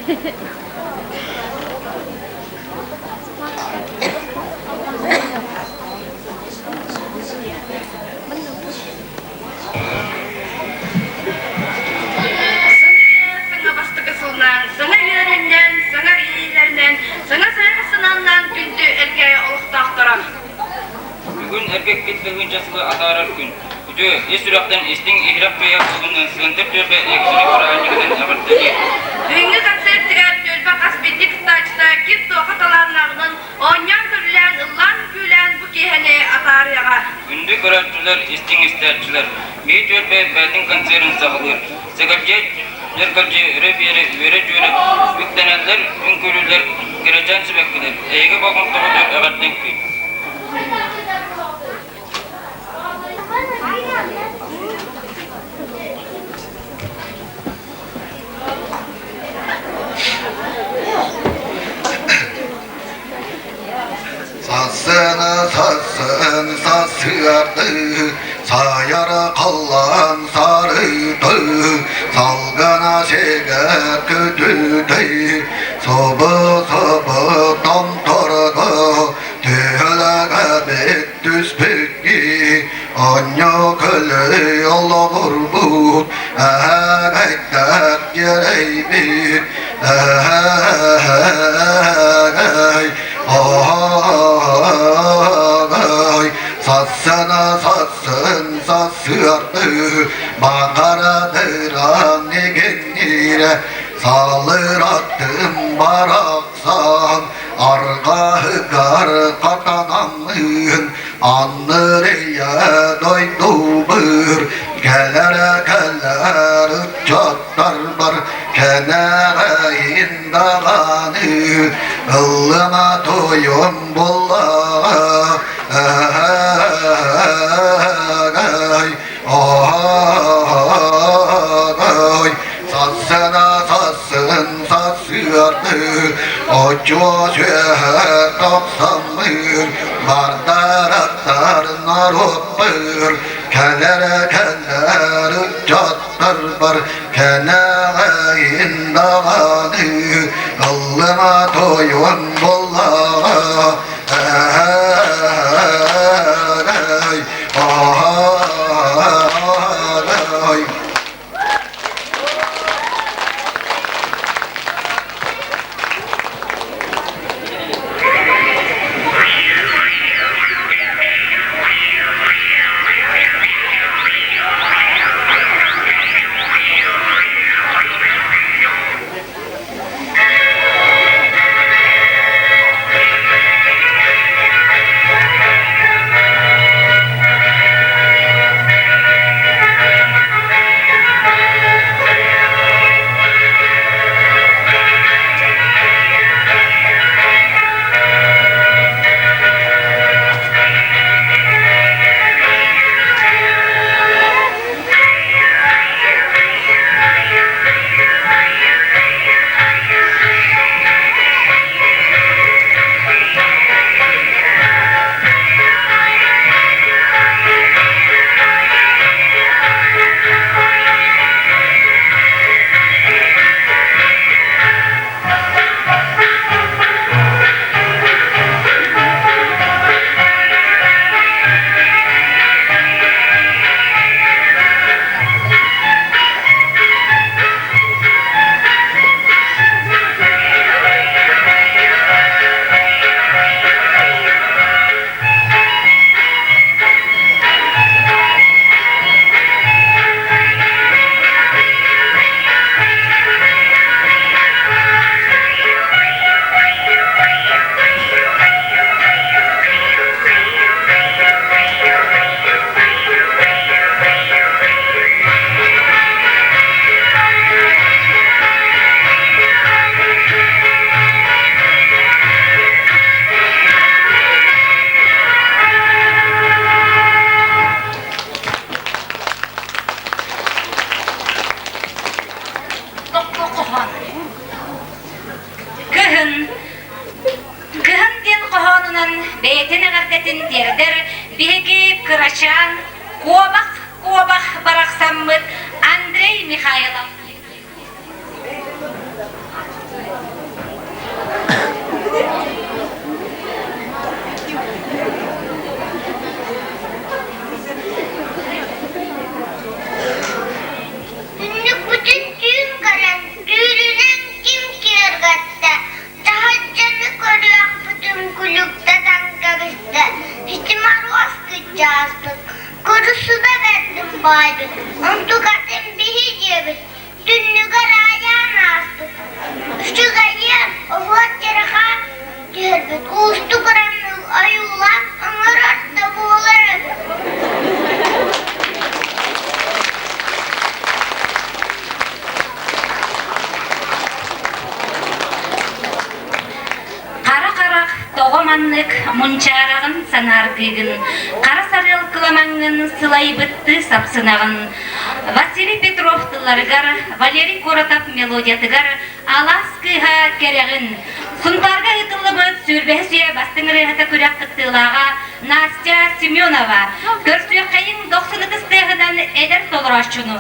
Саҥа бастакы сылынан, саҥа үөрэннэн, саҥа иилэринэн, саҥа сайҕа санааннаан күндү Эркээйи олохтоохторо. Бүгүн эргэккит тыһыынча сылы атаарар күн. Үтүө, ис сүрэхтэн истиҥ иһирэх бэйэ туһунан Сыантыр түөлбэ экстрэ бырааһынньыгынан эҕэрдэлиир. Бүгүҥҥү концертыгар түөлбэ хас биирдии кыттааччыта ким туохха талааннааҕынан оонньоон-көрүлээн, ыллаан-үҥкүүлээн бу киэһэни атаарыаҕа. Күндү көрөөччүлэр, истиҥ истээччилэр, биир түөлбэ бэйэтин концерын саҕалыыр. Сэгэлдьиэ дьэргэлдьиэ өрө биэрэ үөрэ-дьүөрэ үктэнэллэр, үҥкүүлүүллэр кэрэчээн сибэккилэр, эһиги болҕомтоҕутугар эҕэрдэ үҥкүү. Сассыана сассын сассыарды, Сайара халлаан сарыты, Салгана сэгэр көтүтэй, Собы-собы томторго, Түһэлэгэбит түспүт Онньо-көлөй олоҕурбут, Эһэгэйдэр дьэрэйбит, Эһэгэй, оһоогой, Сассана сассын сассыарды, Баҕарадыран игиннирэ, Салыраттым барахсан, Арҕаһыгар хатанаммын, Аннырыйа дойдубар, Кэлэрэ кэлэр ыччаттарбар, Кэнэҕэйин даҕаны, Ыллыма тойон буоллаҕа, Эй, ой, сассына сассын сассыарды, Оччуо сүөһэ тохсаммыр, Бардараттар норуоппар, Кэлэр кэлэр ыччаттарбар, Кэнэҕэйин даҕаны, Ыллыма тойон буоллаҕа, Эй, ой. Хоһоон. Кыһын. Кыһын диэн хоһоонунан бэйэтин эҕэрдэтин тиэрдэр биһиги кырачаан куобах куобах барахсаммыт Андрей Михайлов. баайбыт, онтукатын биһи диэбит, түннүгэр аайаан ааспыт. Үчүгэйиэн, оһуор дьарҕаа түһэрбит, уустук ураннык ойуулаах оҥорор да буолар эбит. Хара харах тоҕо маннык мунчаараҕын санааргыыгын, хара сарыал кыламаҥҥын сылайбыттыы сапсынаҕын. Василий Петров тылларыгар, Валерий Коротов мелодиятыгар «Алаас кыыһа кэрэҕин» Сунтаарга ыытыллыбыт сүүрбэһис үйэ бастыҥ ырыаһыта күрэх кыттыылааҕа Настя Семенова көрсүөххэйиҥ дохсун ытыс тыаһынан эдэр толорооччуну.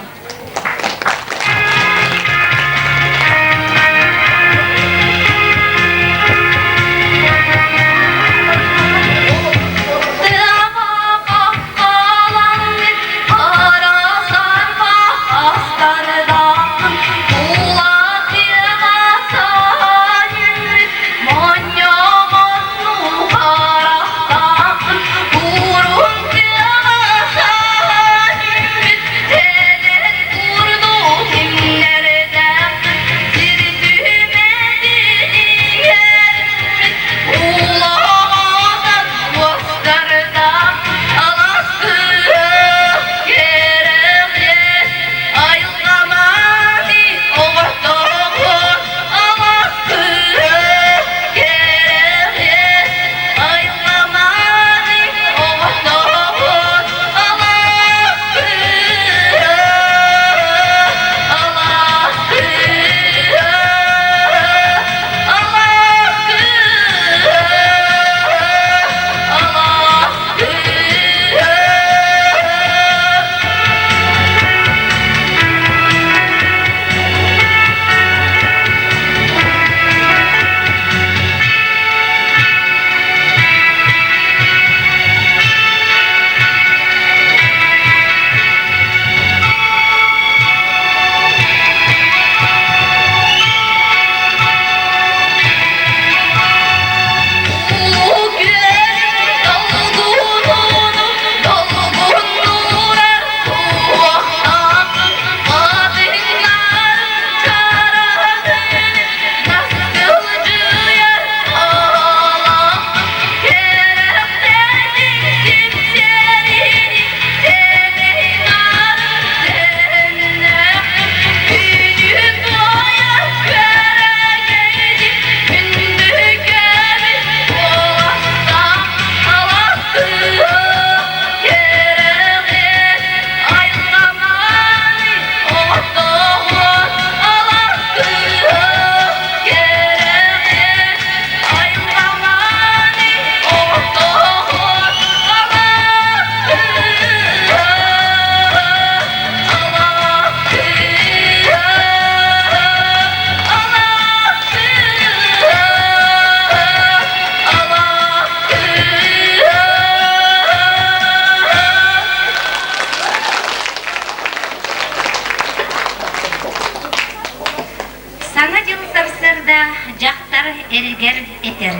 Саҥа дьыл сарсыарда дьахтар эригэр этэр: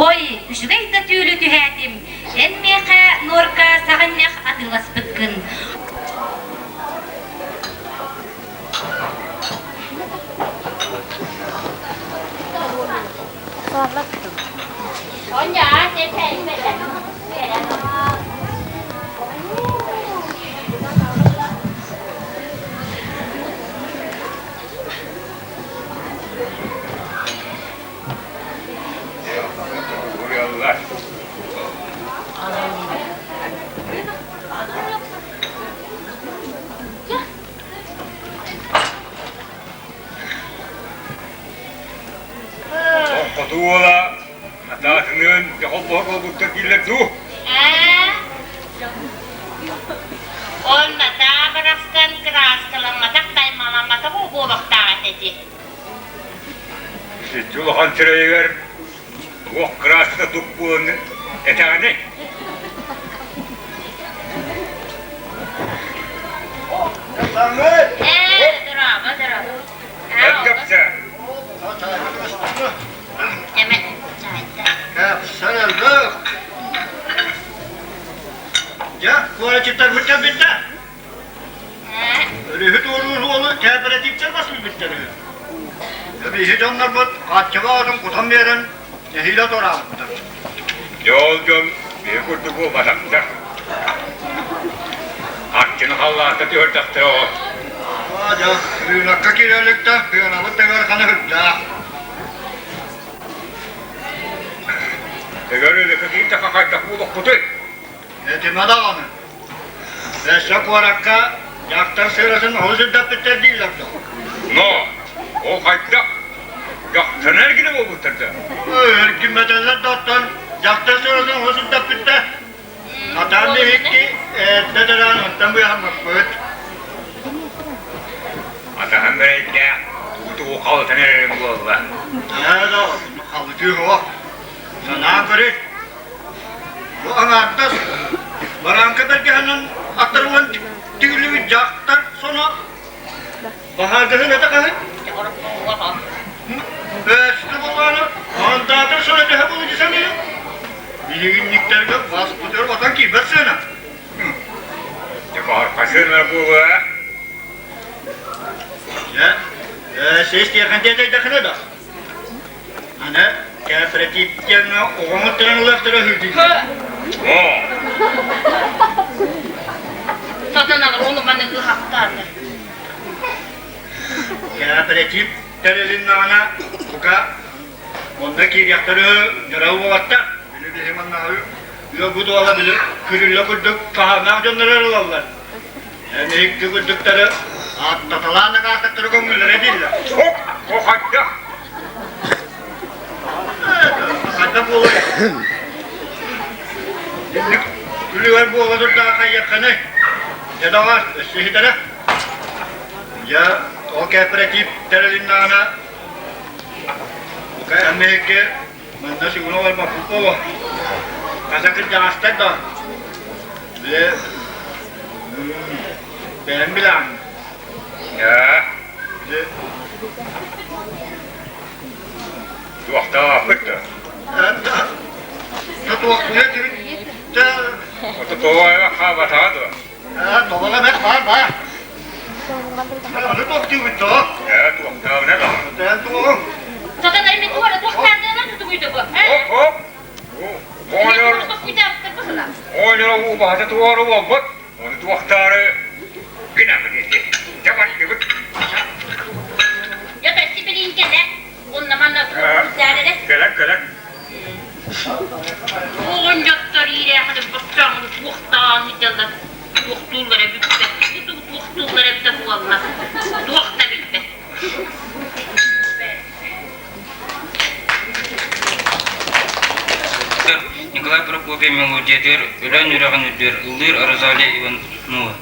«Ой, үчүгэй да түүлү түһээтим, эн миэхэ нуорка саҕынньах атыыласпыккын». Хоту уола Натаатыныын дьэ холбоһор буолбуттар дииллэр дуу? Ээ, ол Натаа барахсан кырааскаламматах, таймаламматах уу буолуохтаах этэ дии. Ити улахан сирэйигэр туох кырааската тук буолан этэҕиний? Ээ, дорообо, дорообо. Кэпсэ. Эмэ, чайда. Кэпсэн элбэх. Дьэ, куораччыттарбыт кэлбиттэр. Өрүһү туоруур уолу кээпэрэтииптэр бас билбиттэр үһү. Биһи дьоннорбут хааччыба аатын кутан биэрэн нэһиилэ туораабыттар. Дьэ ол дьон биһи курдук буолбатахтар. Харчыны халлаанта түһэрдэхтэрэ ол. Аа дьэ, рынокка киирэ илик да, сыанабыт да ыарахана сүрдээх. Эгэр өлөкө киирдэххэ хайдах буолуохпутуй? Этимэ даҕаны. Өссө куоракка дьахтар сыыратын олус үрдэппиттэр дииллэр дуо? Но, ол хайдах? Дьахтар эргинэ буолбуттар да? Эргиммэтэллэр да оттон дьахтар сыыратын олус үрдэппиттэр. Хатаан биһикки эрдэ төрөөн онтон быыһаммыппыт. Атаһым эрэйдээх тугу-тугу халытан эрэрин буолла. Ээ да, халытыы суох. Санаан көрүй. Бу аҥаардас барааҥка бэргэһэнэн аттарыллан тигиллибит дьахтар соно баһаардаһын этэ хаһын? Бэстэ буоллаҕына, мандаатар соно төһө буолуо дии саныыгын? Билигинниктэргэ баспытыгар батан киирбэт сыана. Дьэ баһарха сыана буолуо. Дьэ, сис тиэхэн тиэтэйдэххинэ да. Аны кооперативтиэҥҥэ оҕоҥут туран ылыахтара үһү дии. Сатаналар ону маны ыһахтаата. Кооператив тэрилиннэҕинэ бука онно киириэхтэрэ дьара уолаттар. Били биһи маннааҕы ыалбыт уола били күрүллэ курдук хаһааннаах дьоннор ылаллар. Эниһикки курдуктары ааттаталаан акаататтары көҥүллэрэ дииллэр. Оп, о хайдах? Хайдах буолуой? Инник күлүгэр буола турдаҕа хайыаххыный? Дьэ доҕоор, өссө иһитэрэ. Дьэ, ол кооператив тэрилиннэҕинэ, бука эмиһикки Манна сүгүн олорбоппут буолуо. Хаса кырдьаҕастар да били бэйэм билэҕин. Ээ. Били Туохтаахпыт да? Та туохтуйа түбүт Ото тоҕо хаабатаҕа дуо? Ээ, тобоҕо бэрт баар баар. Аны туохтуубут доо? Ээ, туохтаабына даҕаны. Тээн туоҕуҥ. Сатанай мен туора туохтаардыылар тутугуйда бу. Оп, оп. Оҕонньор оҕонньор убаһата туору буолбут. Ону туохтаары гынабын ити. Дьэ бардыбыт. Дьэ бэсси билин кэлэ. Онна манна туохтаары Кэлэн, кэлэн. Оҕонньоттор иирээхини боччооҥҥуну туохтаан ыйдаллар, туохтууллара бүппэт, туохтууллара эбитэ буолла, туох да билбэт. Николай Прокопьев мелодиятыгар Өлөөн үрэҕин үрдүгэр ыллыыр Розалия Иванова.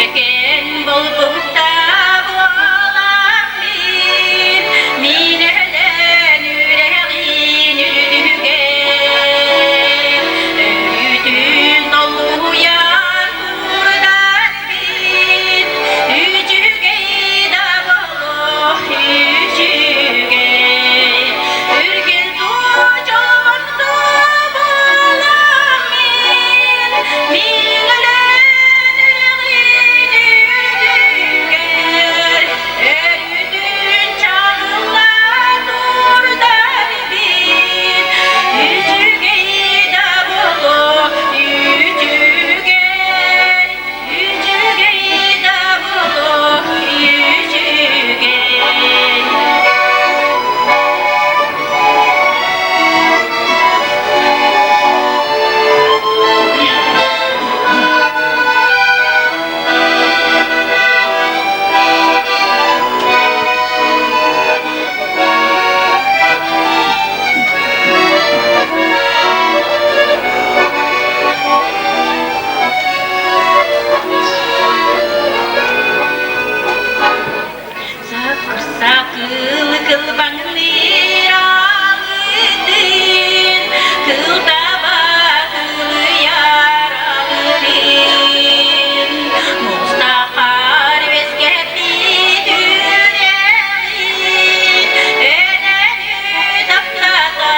Үркэн булбукта буоламмын, мин өлөн үрэҕин үрдүгэр, өрүүтүн долгуйан турдарбын, үчүгэй да буолуох үчүгэй, үргэл тучолбонто буоламмын, мин өлөн үрэҕин үрдүгэр, өрүүтүн чаҕылла турдарбын, үчүгэй да буолуох үчүгэй, үчүгэй да буолуох үчүгэй. Сакыл кылбаҥныыр аалытын, кыл таба кылыйар алытын, мустахар үөскэппит үрэҕин, өнөнү таптата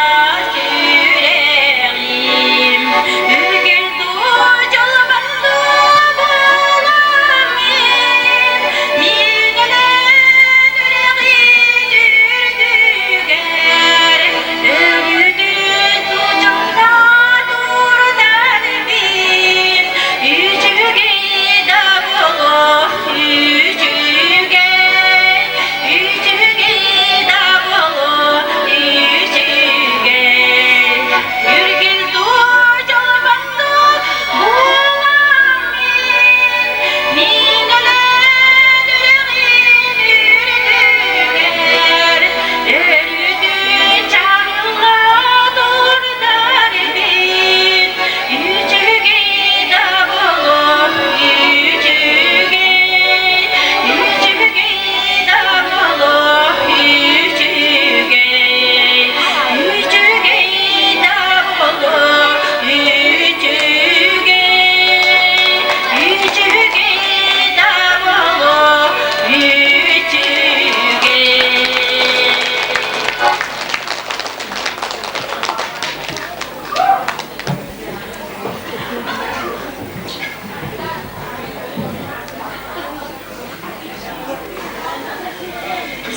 сүрэҕим. Үргэл дуу, дьолбон дуу буоламмын, мин өлөн үрэҕин үрдүгэр, өрүтүн тучумна турдарбын, үчүгэй да буолуох үчүгэй, үчүгэй да буолуох үчүгэй. Үргэл дуу, дьолбон дуу буоламмын, мин өлөн үрэҕин үрдүгэр, өрүтүн чаҕылла турдарбын, үчүгэй да буолуох үчүгэй, үчүгэй да буолуох үчүгэй, үчүгэй да буолуох үчүгэй, үчүгэй да буолуох үчүгэй.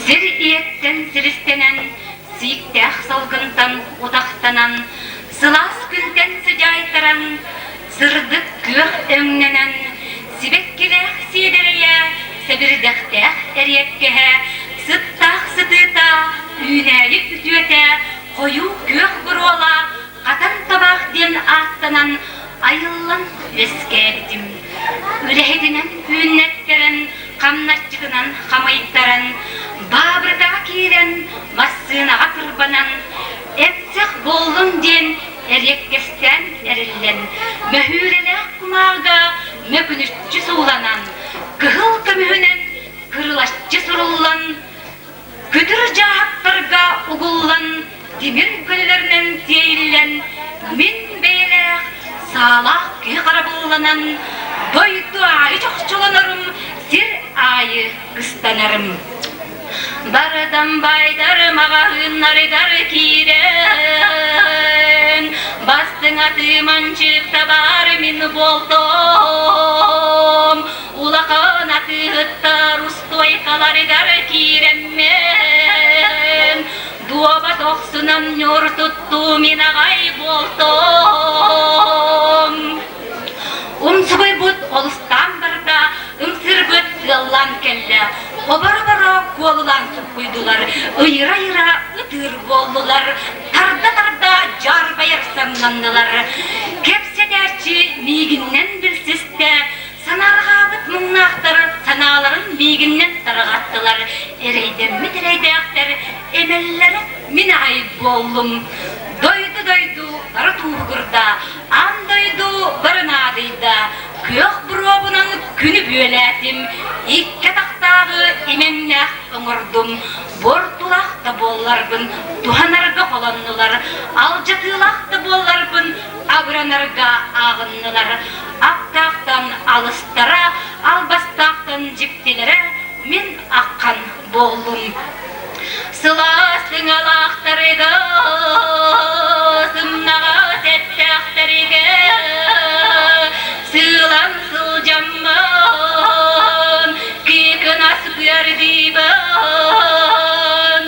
Сир ийэттэн силистэнэн, сииктээх салгынтан утахтанан, сылаас күнтэн сыдьаайтаран, сырдык күөх өҥнөнөн, сибэккилээх сиэдэрэйэ, сэбирдэхтээх эриэккэһэ, сыттаах сытыыта, үүнээйи үтүөтэ, хойуу күөх буруола, хатан табаах диэн ааттанан айыллан үөскээбитим. Үлэһитинэн үүннэттэрэн, хамначчытынан хамыйтаран, баабырыкаҕа киирэн, массыынаҕа кырбанан, эмсэх буоллун диэн эриэккэстээн эриллэн, мөһүүрэлээх кумааҕыга мөкүнүччү сууланан, кыһыл көмүһүнэн кырылаччы суруллан, Күтүр дьааһыктарга угуллан, тимир көлөлөрүнэн тиэйиллэн, мин бэйэлээх саалаах киһи харабылланан, дойду аайы чохчолонорум, сир аайы ыстанарым. Бардам байдар маҕаһыыннарыгар киирэн, бастыҥ атыы-манчык табаар мин буолтум. Улахан атыыһыттар устуойкаларыгар киирэммин, дуоба дохсунан ньур туттуу мин аҕай буолтум. Умсугуйбут олустаан барда, ымсырбыт ыаллаан кэллэ. Оборо-боро куолулаан суккуйдулар, ыйыра-ыйыра ытыыр буоллулар, тарда-тарда дьаарбайар саннаннылар. Кэпсэтээччи миигиннэн билсистэ, Санаарҕаабыт муҥнаахтар санааларын миигиннэн тарҕаттылар, эрэйдэммит эрэйдээхтэр эмэллэрэ мин аҕай буоллум. Дойду-дойду бары тууһугурда, аан дойду бары наадыйда, күөх буруобунан күнү бүөлээтим, икки атахтааҕы имэҥнээх оҥордум, буортулаах да буолларбын туһанарга холоннулар, алдьатыылаах да буолларбын абыранарга ааҕыннылар, аптаахтан алыстара, албастаахтан дьиктилэрэ мин аххан буоллум. Сылаас сыҥалаахтарыгар, сымнаҕас эттээхтэригэр сыылан сылдьаммын, кыыкынас быардыыбын,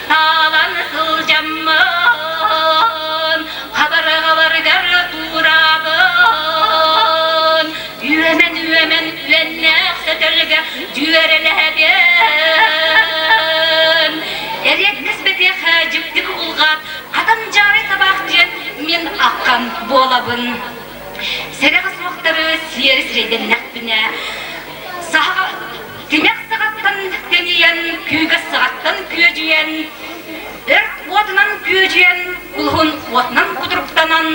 таалан сылдьаммын, хабарҕаларыгар туурабын, үөмэн-үөмэн үөннээх сөтөлгө дьүөрэлэһэбин. Эриэккэс бэтиэхэ дьикти кубулҕат, хатан дьаарай табаах диэн мин аххан буолабын. Сэрэҕэ суохтары сиэри сирэйдэннэхпинэ, саха тимэх саҕаттан тэнийэн, күүгэс саҕаттан күөдьүйэн, өрт уотунан күөдьүйэн, кулуһун уотунан кутуруктанан,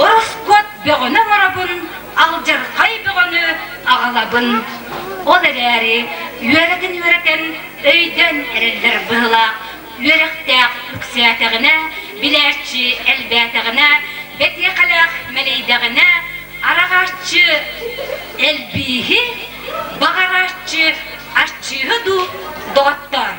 ороскуот бөҕөнү оҥоробун, алдьархай бөҕөнү аҕалабын. Ол эрээри үөрэтэн-үөрэтэн өйдөөн эрэллэр быһыылаах үөрэхтээх үксээтэҕинэ, билээччи элбээтэҕинэ, бэтиэхэлээх мэлийдэҕинэ, араҕааччы элбииһи, баҕарааччы аччыыһы дуу доҕоттоор.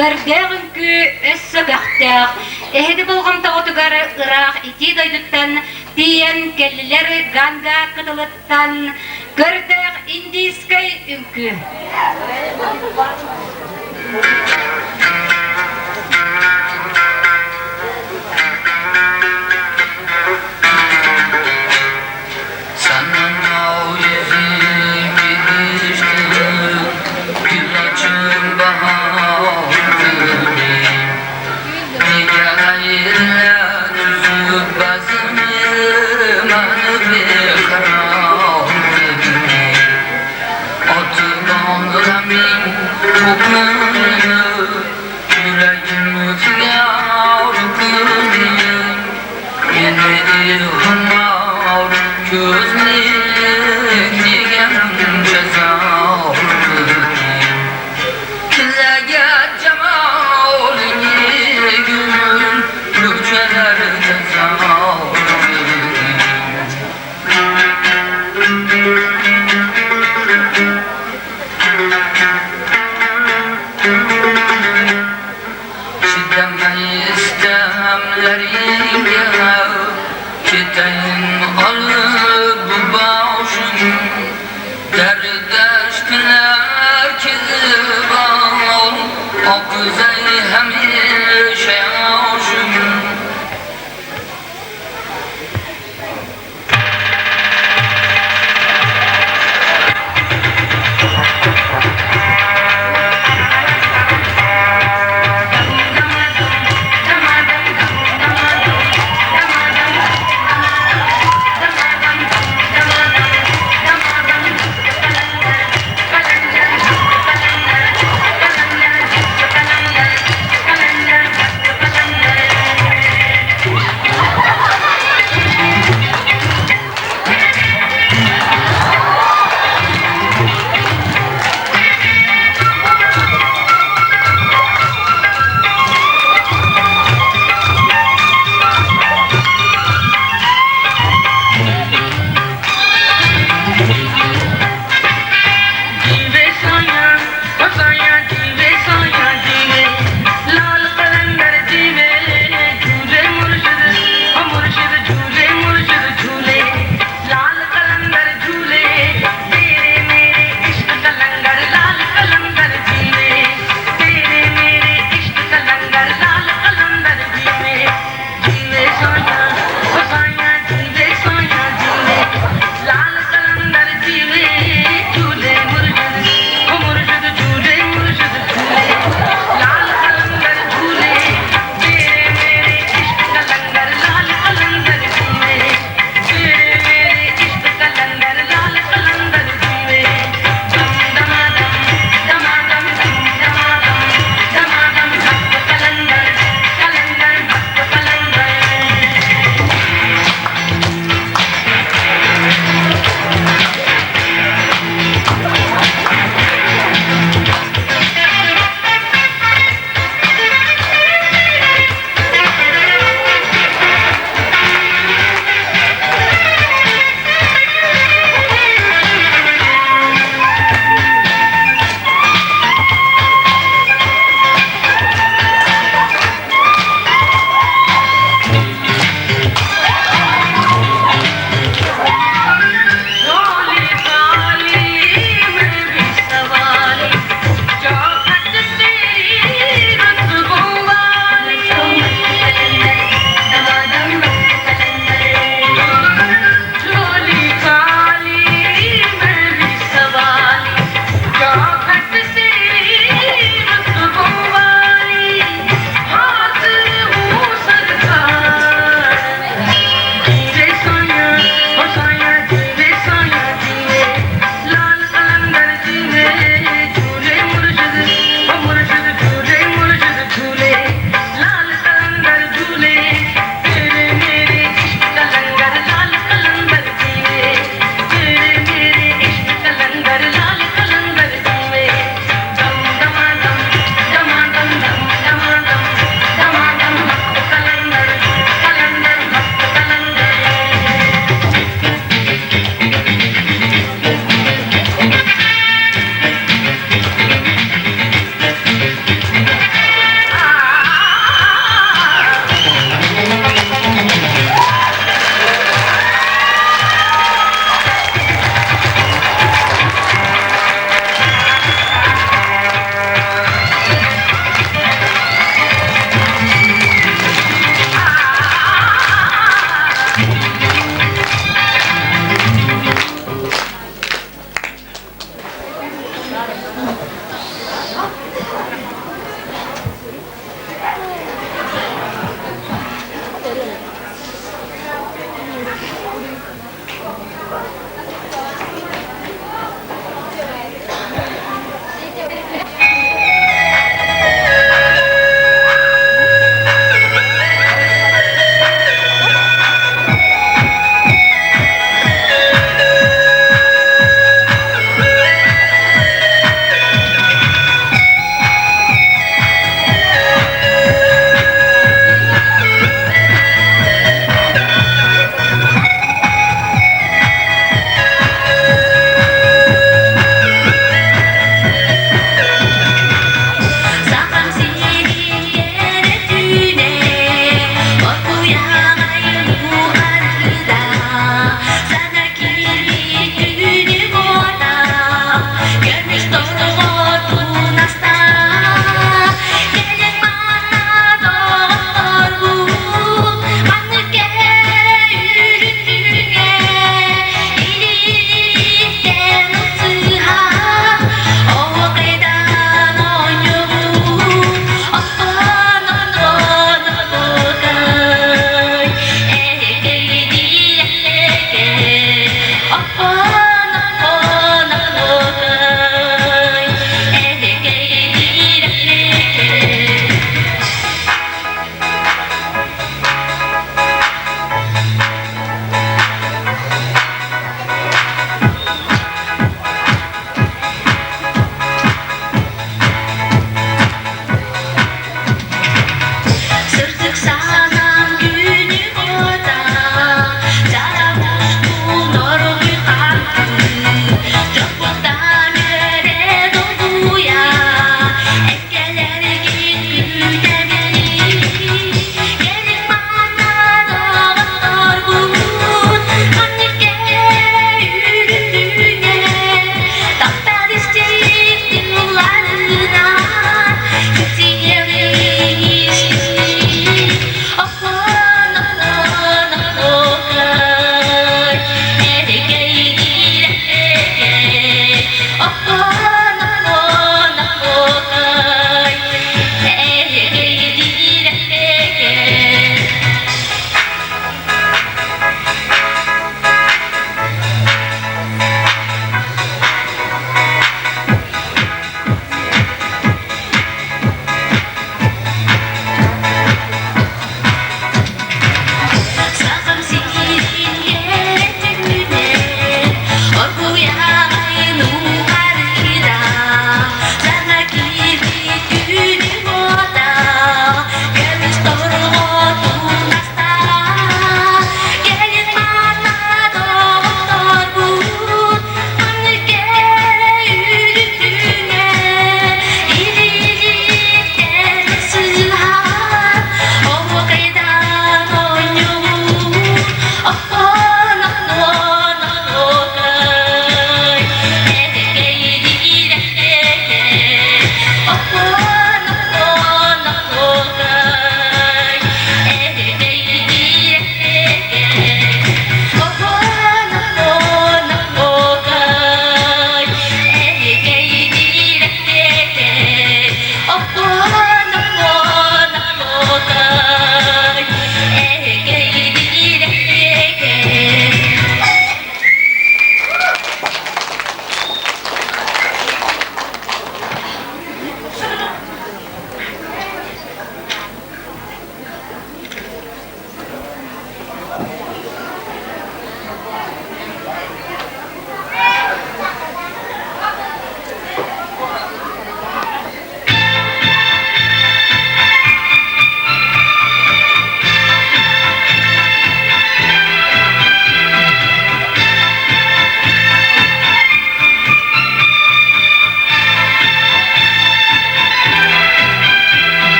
Көрдөөх үҥкүү өссө көхтөөх. Эһиги болҕомтоҕутугар ыраах итии дойдуттан тиийэн кэллилэр Ганга кытылыттан көрдөөх индийскэй үҥкүү.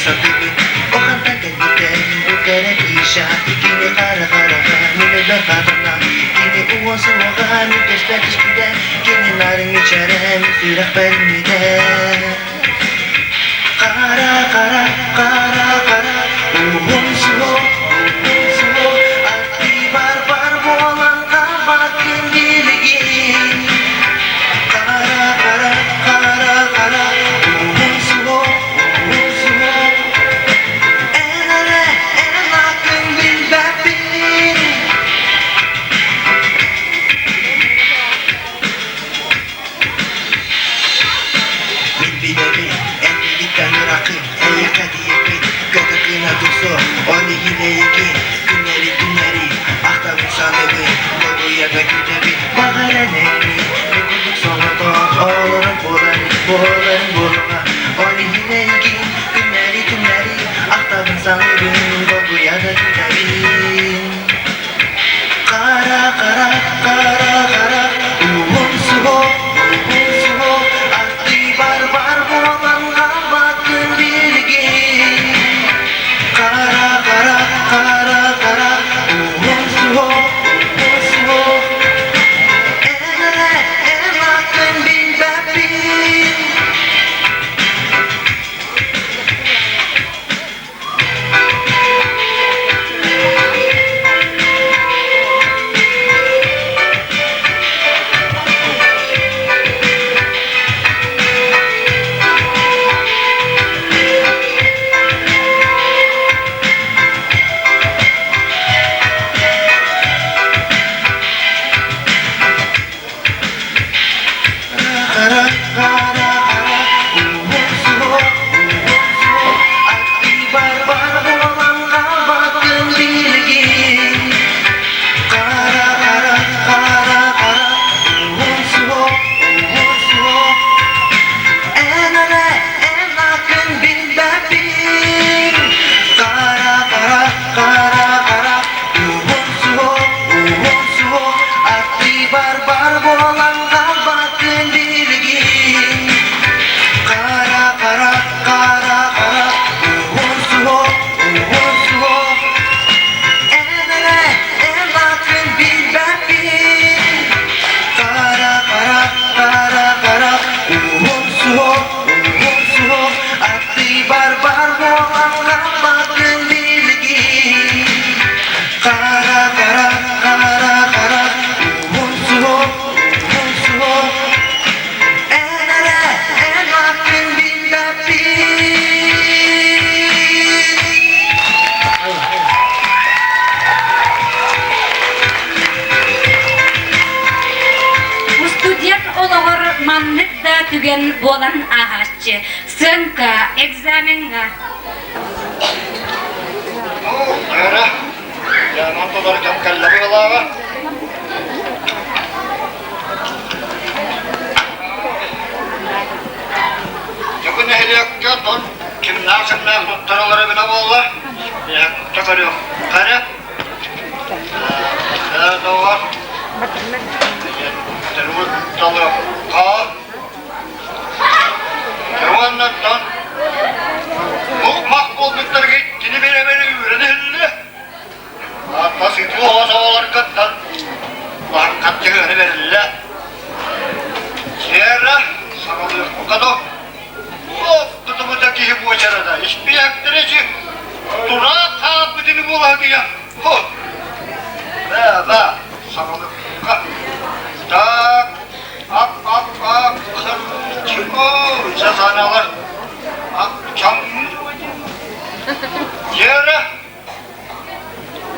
сатыыбын Ухантан кэлбитэ бу кэрэ Киша Кини хара хараҕа мин өйбөр хатана Кини уон суоҕа мин түспэр түспүтэ Кини нарын мичээрэ мин сүрэхпэр иҥмитэ Хара хара хара хара уһун суох уһун суох Аттыы бар-бар буолан хаалбаккын билигин Хара хара хара хара уһун суох уһун суох Эн эрэ эн ааккын билбэппин. Мин билэбин, эн миигиттэн ырааххын, эйиэхэ тиийэбин, көтө гына тупсу, ол иһин эйигин күннэри күннэри ахтабын саныыбын, долгуйа да күүтэбин, баҕаран эми, мин курдук соҕотох олорон буоларын, буоларын буолума, ол иһин эйигин күннэри күннэри ахтабын саныыбын, долгуйа да күүтэбин. Хара хара хара хара уһун суһуох уһун суһуох аттыы бар бар буолан хаалбаккын билигин Хара хара хара хара уһун суһуох уһун суһуох эн эрэ эн ааккын билбэппин. Бар-бар буолан хаалбаккын билигин Хара хара хара хара уһун суох уһун суох Эн эрэ эн ааккын билбэппин Хара хара хара хара уһун суох уһун суох Аттыы бар-бар буолан хаалбаккын билигин Хара хара хара хара уһун суох уһун суох Эн эрэ эн ааккын билбэппин. Устудьуон олоҕор маннык да түгэн буолан ааһааччы. Сыаҥка, экзамеҥҥа. Эрэ, дьааман толору кэм кэллэ быһылааҕа. Дьэ бу нэһилиэккэ тон кимнээх-кимнээх туттараллара эбитэ буолла? Биһиэхэ көрүөххэ эрэ. Ээ, доҕор, талыахха. Дьэ уонна оттон мух-мах буолбуттарга иккини бэрэ-бэрэ үүрэн иһиллэ. Тас үтүө оҕо-оҕолоргуттан улахан бэриллэ. Сиэрэ саҕалыахха да Туох да киһи буочарата испиэхтэрэ ити тураах хаалбытыны буолаһытыйа. Да, да, саҕалыахха. Так, ап, ап, ап, сасаналар. Ак, чам. Сиэрэ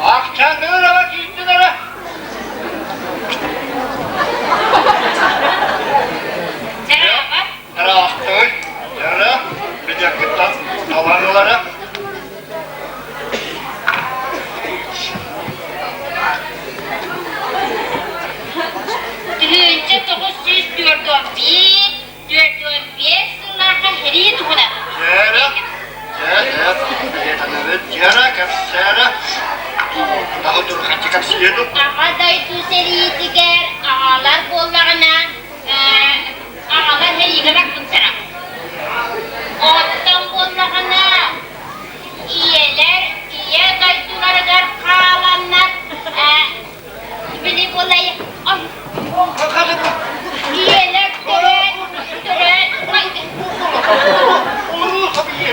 Ахчаныыр аҕа киирдин эрэ. Ыраахтый, эрэ, бидеккиттэн талан ылара. Тыһыынча 941, 45 сыллаахха сэрии туһунан. Дьээрэ, дьэ, дьэ, дьээрэ, кэпсээрэ. Таһы турхаччы кэпсиэ дуу? Аҕа дойду сэриитигэр аҕалар буоллаҕына, аҕалар сэриигэ барбыттара. Оттон буоллаҕына,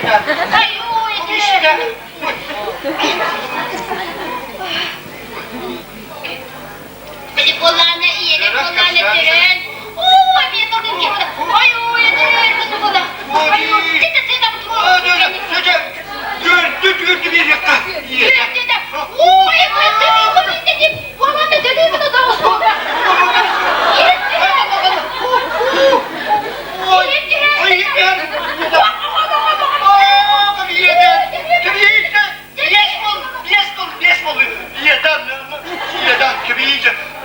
Айуу, ити. Били буоллаҕына ийэлэр буоллаҕына төрөөн, оо, эмиэ торун киһи, ой, ой, өлөр була, ой, тете тете Төрдү төрдү биэриэххэ. Төрдү да, ой,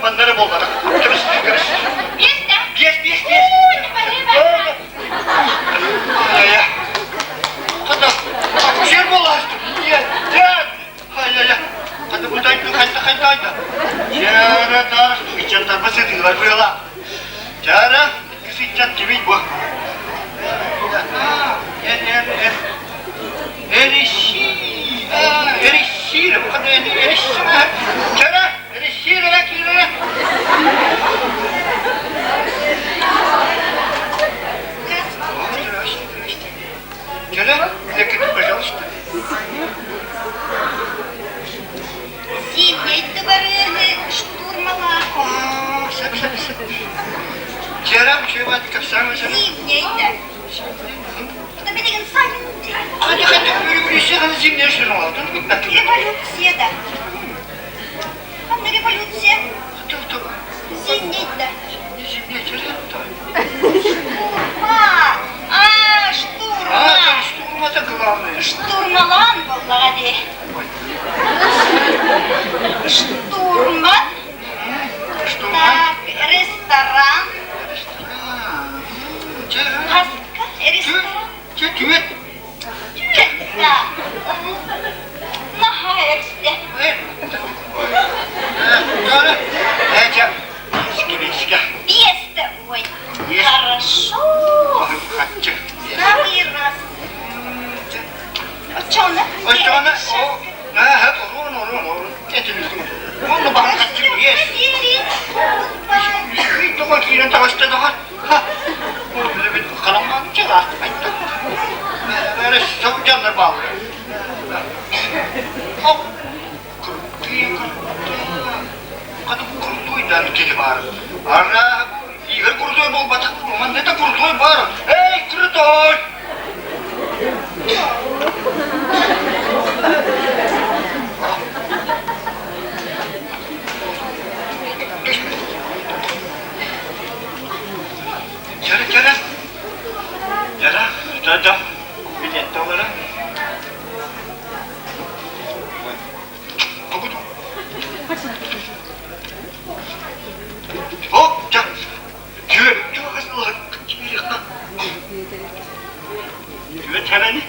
Маннары буолбатах. Кэбис, кэбис. Биэс, биэс, биэс. Ай-яй-яй. Хата, акушер буолаастым. Ай-яй-яй. Хата бу тайты, хайта, хайта, хайта. Чара, тар, ыччаттарба сытыылар быала. Чара, кыс ыччат кимий бу? Эр, эр, эр. Эриши, эришиир, эриши, Чара, эришиир, киирэ. Здрасте, здрасте. Чара, лекарь, пожалуйста. Зимней дыбарыаны штурмала. Сөп, сөп, сөп. Чара, чего ты капсаңы Зимней да. Билигин сайын Ханна ханна революция зимней штурмалатын Революция да. Ханна революция? Зимней да. Зимней Штурма! А, штурма! А, штурма это главное. Штурмалаан буоллаҕа дии. Штурман. Штурман. Так, ресторан. Хаска ресторан. Түөт. Түөт, да. Наһаа эрдэ. Биэстэ, ой, хорошо. Самый раз. Оччоҕуна? Оччоҕуна, орун, орун, орун. Онно баҕана хаччы биэс. Тоҕо киирэн таҕыста доҕор. Игорь крутой буолбатах, манна да крутой баар. Эй, крутой! Чара, чара. Чара, да, да. Билетте олора. Оп, ча. Түө, түө хасылар. Түө чарани.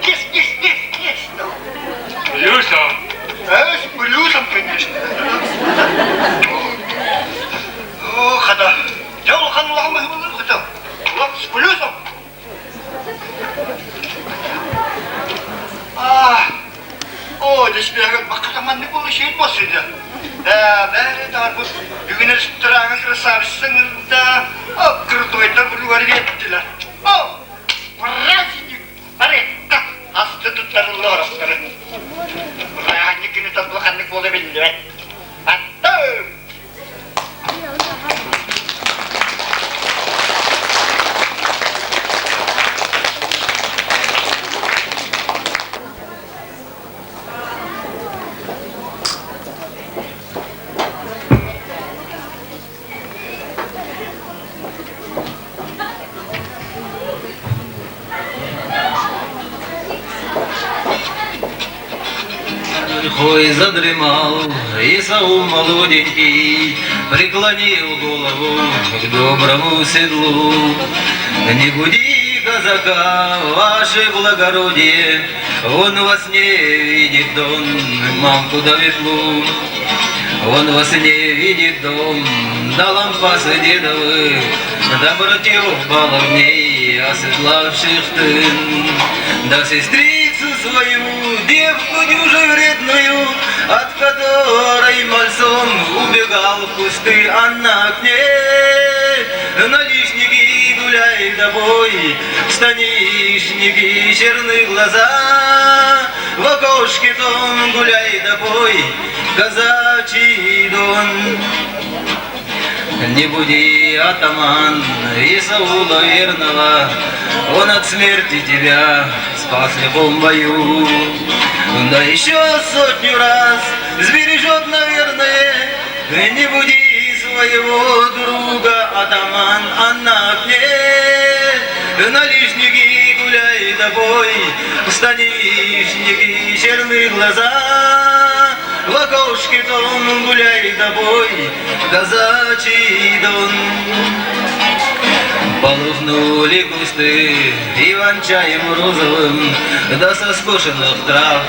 Кис, кис, кис, кис. Плюсом. С плюсом, конечно. О, хата. Дьэ, улахан улахан быһыылар хата. С плюсом. А, о, десбиһэгэр баккатаманнык буолла шейт болсуйда. Бәрі таарбыт бүгүн рестораны красавицаңында крутой-дар булугар биэрдилэр. О, праздник! Баретта! Асты туттарылла орохтору. Бырааһынньык күнү торбулаханнык буола биллибэт. Аттым! Ой, задремал Исаул молоденький, Преклонил голову к доброму седлу. Не буди казака, ваше благородие, Он во сне видит дом, мамку да ветлу. Он во сне видит дом, да лампасы дедовы, Да братьев баловней, оседлавших тын, Да сестрицу свою, девку дюже вредную, От которой мальцом убегал в кусты, а на окне Наличники гуляй да бой, станишники черны глаза, В окошке том гуляй да бой, казачий дон. Не буди, атаман, Исаула верного, Он от смерти тебя спас в любом бою. Да еще сотню раз сбережет, наверное, Не буди своего друга, атаман, а на окне Наличники гуляй да бой, станишники черны глаза, В окошке том гуляй да бой, казачий дон. Полыхнули кусты иван-чаем розовым, Да со скошенных трав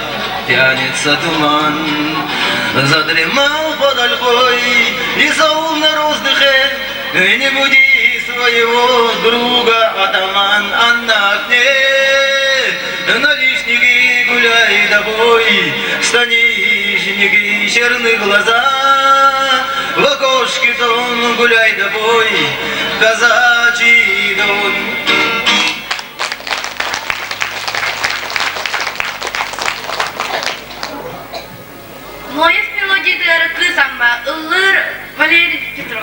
тянется туман. Задремал под ольхой Исаул на роздыхе, Не буди своего друга, атаман, а на окне Наличники гуляй да бой, станишники черны глаза, В окошке том гуляй да бой, казачий дон. Ноев мелодиятыгар кыыс Амма ыллыыр Валерий Петров.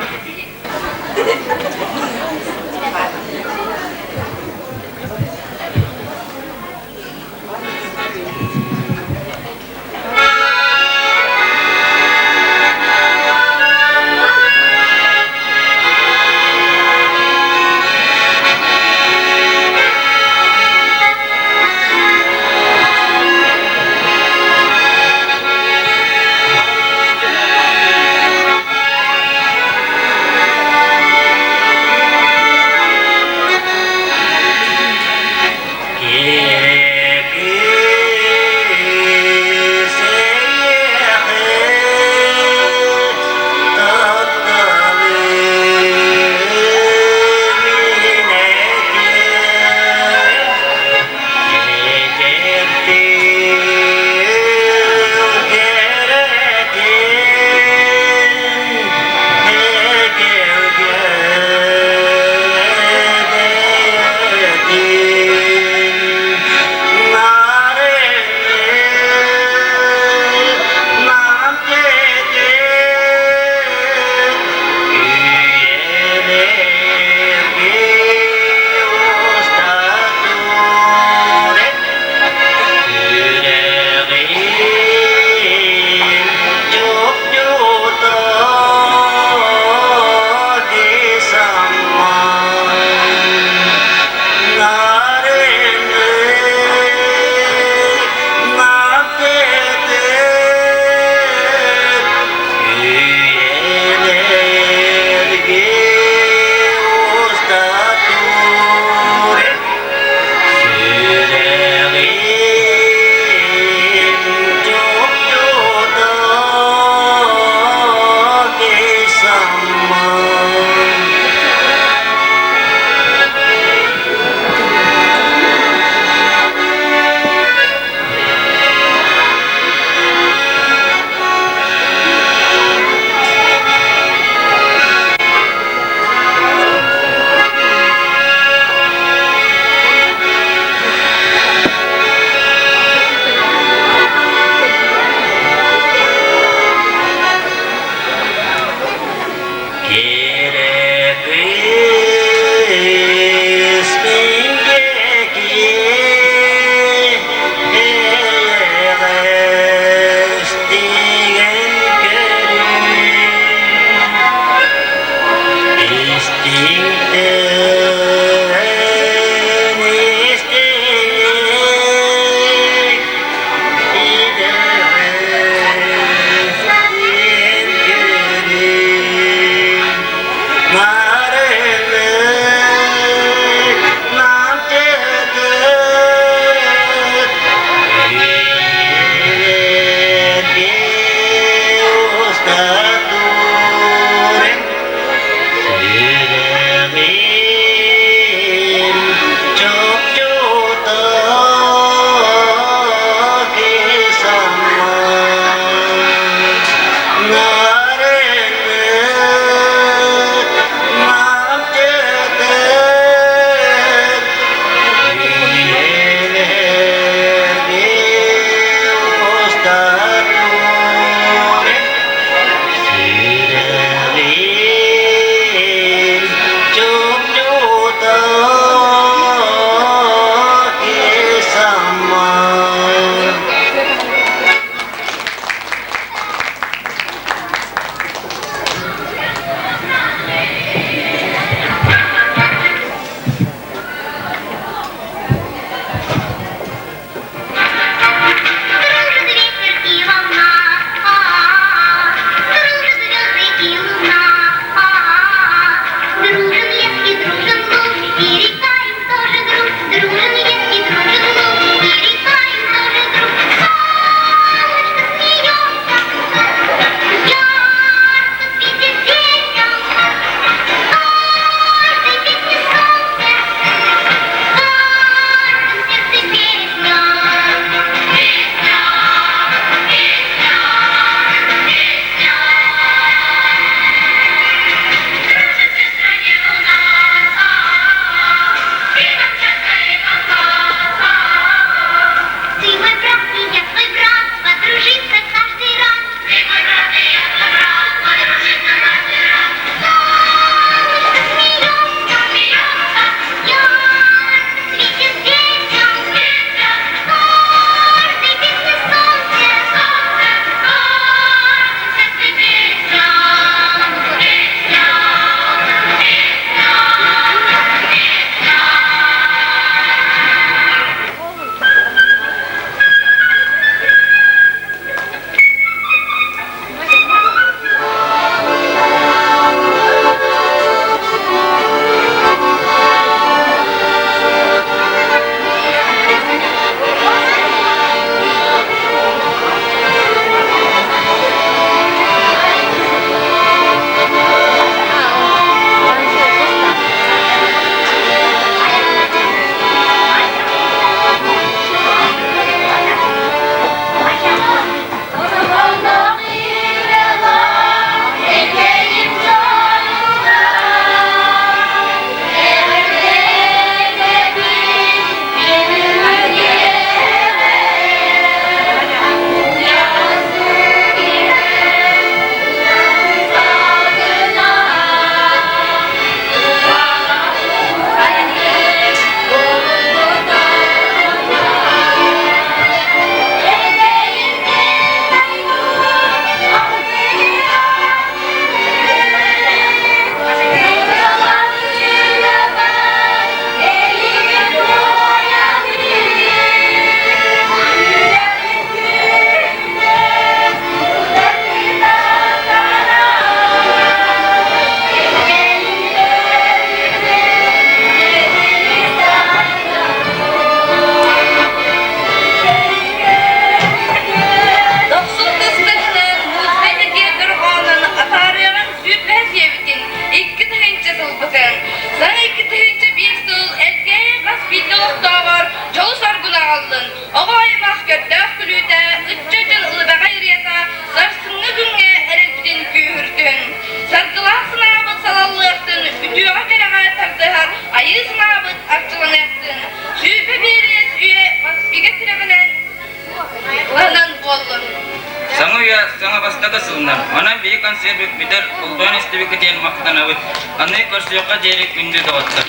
да сылынан. Онон биһи концерт бүтэр, болҕойон истибиккит диэн махтанабыт. Аны көрсүөххэ диэри күндү доҕоттор.